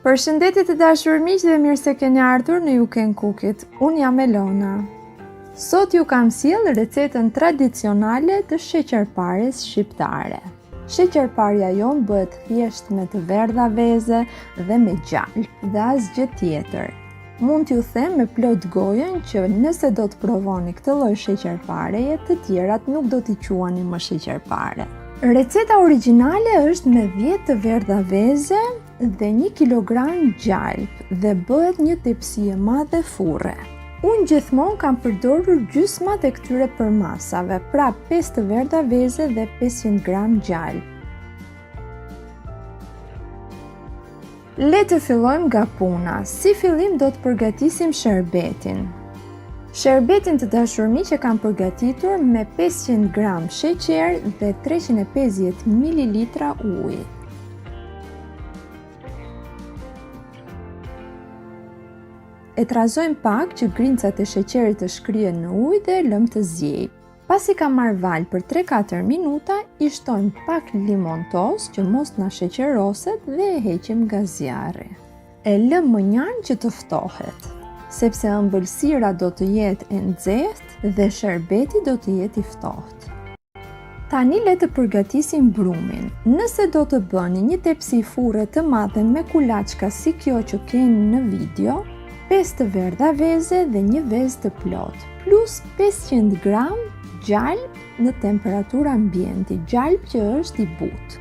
Përshëndetje të dashur miq dhe mirë se keni ardhur në You Can Cook It. Unë jam Elona. Sot ju kam sjellë recetën tradicionale të sheqerpares shqiptare. Sheqerparja jonë bëhet thjesht me të verdha veze dhe me gjalpë dhe asgjë tjetër. Mund t'ju them me plot gojën që nëse do të provoni këtë lloj sheqerpareje, të tjerat nuk do t'i quani më sheqerpare. Receta origjinale është me 10 të verdha veze dhe 1 kg gjalpë dhe bëhet një tepsi e madhe furre. Unë gjithmonë kam përdorur gjysmat e këtyre përmasave, pra 5 të verdha veze dhe 500 gram gjalpë. Le të fillojmë nga puna. Si fillim do të përgatisim sherbetin. Sherbetin të dashur miq e kam përgatitur me 500 gram sheqer dhe 350 ml ujë. E trazojmë pak që grincat e sheqerit të shkrihen në ujë dhe e lëmë të ziejë. Pasi ka marrë valë për 3-4 minuta, i shtojmë pak limon toz që mos na sheqeroset dhe e heqim nga zjarri. E lëmë mënjanë që të ftohet, sepse ëmbëlsira do të jetë e nxehtë dhe sherbeti do të jetë i ftohtë. Tani le të përgatisim brumin. Nëse do të bëni një tepsi furre të madhe me kulaçka si kjo që keni në video, 5 të verdha veze dhe një vezë të plotë, plus 500 gram gjalpë në temperaturë ambienti, gjalpë që është i butë.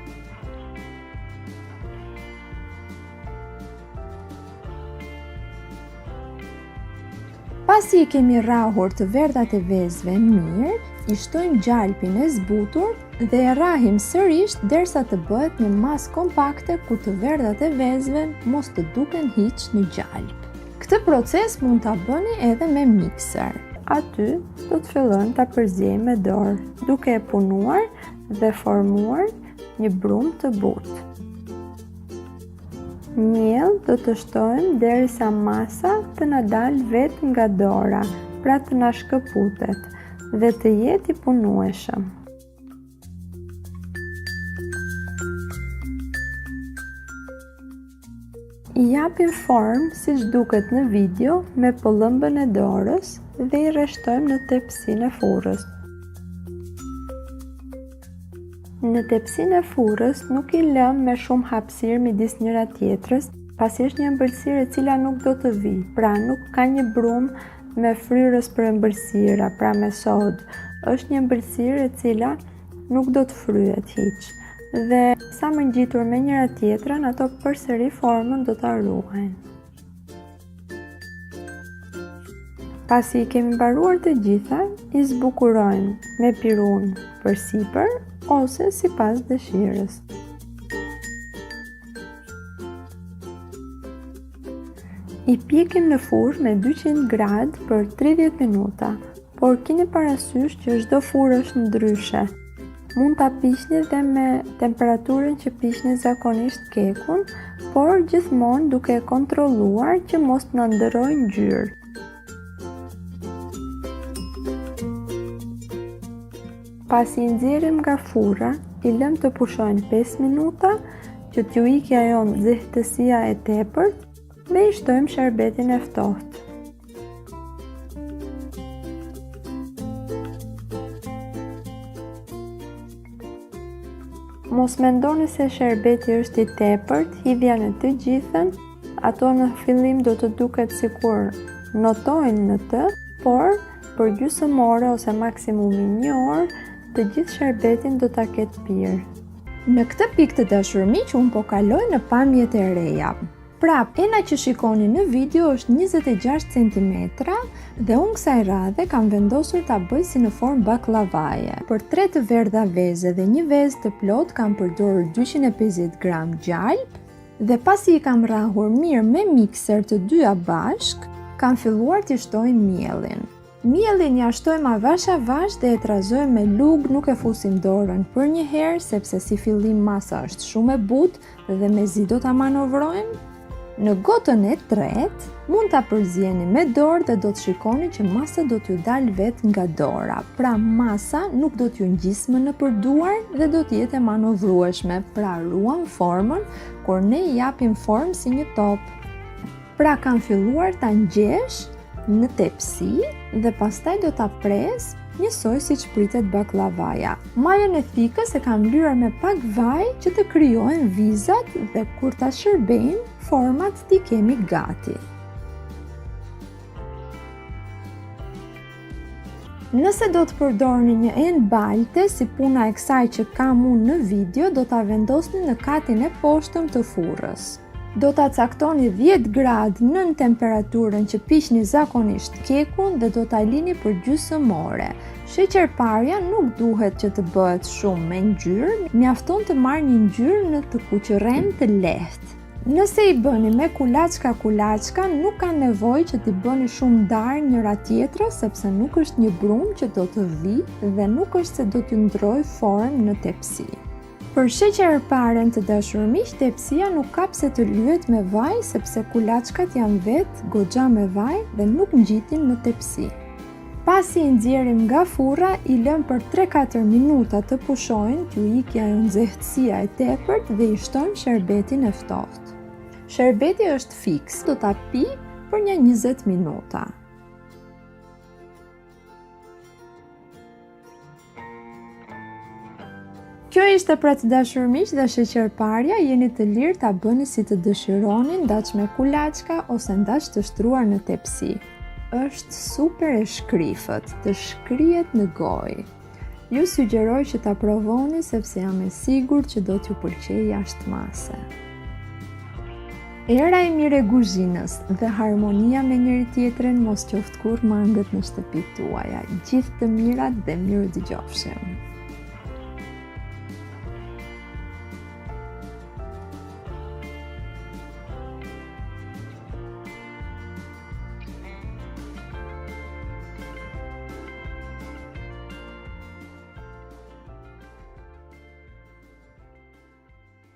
Pasi i kemi rrahur të verdhat e vezëve mirë, i shtojmë gjalpin e zbutur dhe e rrahim sërish derisa të bëhet një masë kompakte ku të verdhat e vezëve mos të duken hiç në gjalp. Këtë proces mund ta bëni edhe me mikser. Aty do të fillojmë ta përziejmë me dorë, duke e punuar dhe formuar një brumë të butë. Miell do të shtojmë derisa masa të na dalë vetë nga dora, pra të na shkëputet dhe të jetë i punueshëm. I japim formë siç duket në video me pëllëmbën e dorës dhe i rreshtojmë në tepsinë e furrës. Në tepsinë e furrës nuk i lëmë me shumë hapësirë midis njëra tjetrës, pasi është një ëmbëlsirë e cila nuk do të vijë, pra nuk ka një brumë me fryrës për ëmbëlsira, pra me sodë. Është një ëmbëlsirë e cila nuk do të fryhet hiç. Dhe sa më ngjitur me njëra tjetrën, ato përsëri formën do ta ruajnë. Pasi i kemi mbaruar të gjitha, i zbukurojmë me pirun përsipër ose sipas dëshirës. I pjekim në furrë me 200 gradë për 30 minuta, por kini parasysh që çdo furrë është ndryshe. Mund ta piqni dhe me temperaturën që piqni zakonisht kekun, por gjithmonë duke e kontrolluar që mos të na ndërrojë ngjyrë. Pasi i nxjerrim nga furra, i lëmë të pushojnë 5 minuta, që t'ju ikë ajo nxehtësia e tepërt dhe i shtojmë sherbetin e ftohtë. Mos mendoni se sherbeti është i tepërt, hidhjani të gjithën, ato në fillim do të duket sikur notojnë në të, por për gjysmë ore ose maksimumi një orë, të gjithë sherbetin do ta ketë pirë. Në këtë pikë të dashur miq, unë po kaloj në pamjet e reja. Pra, ena që shikoni në video është 26 cm dhe unë kësaj radhe kam vendosur ta bëj si në formë bakllavaje. Për 3 të verdha veze dhe një vezë të plotë kam përdorur 250 gram gjalpë dhe pasi i kam rrahur mirë me mikser të dyja bashkë, kam filluar t'i shtoj miellin. Miellin ia shtojmë avash avash dhe e trazojmë me lugë, nuk e fusim dorën përnjëherë, sepse si fillim masa është shumë e butë dhe mezi do ta manovrojmë. Në gotën e tretë, mund ta përzieni me dorë dhe do të shikoni që masa do t'ju dalë vetë nga dora. Pra masa nuk do t'ju ngjisë më nëpër duar dhe do të jetë e manovrueshme, pra ruan formën kur ne i japim formë si një top. Pra kam filluar ta ngjesh në tepsi dhe pastaj do ta pres njësoj siç pritet bakllavaja. Majën e thikës e kam lyer me pak vaj që të krijohen vizat dhe kur ta shërbejmë, format t'i kemi gati. Nëse do të përdorni një enë balte si puna e kësaj që kam unë në video, do ta vendosni në katin e poshtëm të furrës. Do ta caktoni 10 gradë nën temperaturën që piqni zakonisht kekun dhe do ta lini për gjysmë ore. Sheqerparja nuk duhet që të bëhet shumë me ngjyrë, mjafton të marrë një ngjyrë në të kuqërremtë të lehtë. Nëse i bëni me kulaçka kulaçka, nuk ka nevojë që t'i bëni shumë ndarë njëra tjetrës, sepse nuk është një brumë që do të vijë dhe nuk është se do t'ju ndërrojë formë në tepsi. Për sheqerparen të dashur miq, tepsia nuk ka pse të lyhet me vaj sepse kulaçkat janë vetë goxha me vaj dhe nuk ngjitin në tepsi. Pasi i nxjerrim nga furra, i lëmë për 3-4 minuta të pushojnë, t'ju ikë ajo nxehtësia e tepërt dhe i shtojmë sherbetin e ftohtë. Sherbeti është fiks, do ta pi për nja 20 minuta. Kjo ishte pra të dashur miq dhe sheqerparja, jeni të lirë ta bëni si të dëshironi, ndaç me kulaçka ose ndaç të shtruar në tepsi. Është super e shkrifët, të shkrihet në gojë. Ju sugjeroj që ta provoni sepse jam e sigurt që do t'ju pëlqejë jashtë mase. Era e mirë e kuzhinës dhe harmonia me njëri-tjetrin mos qoftë kurrë mangët në shtëpitë tuaja. Gjithë të mirat dhe mirudëgjofshim.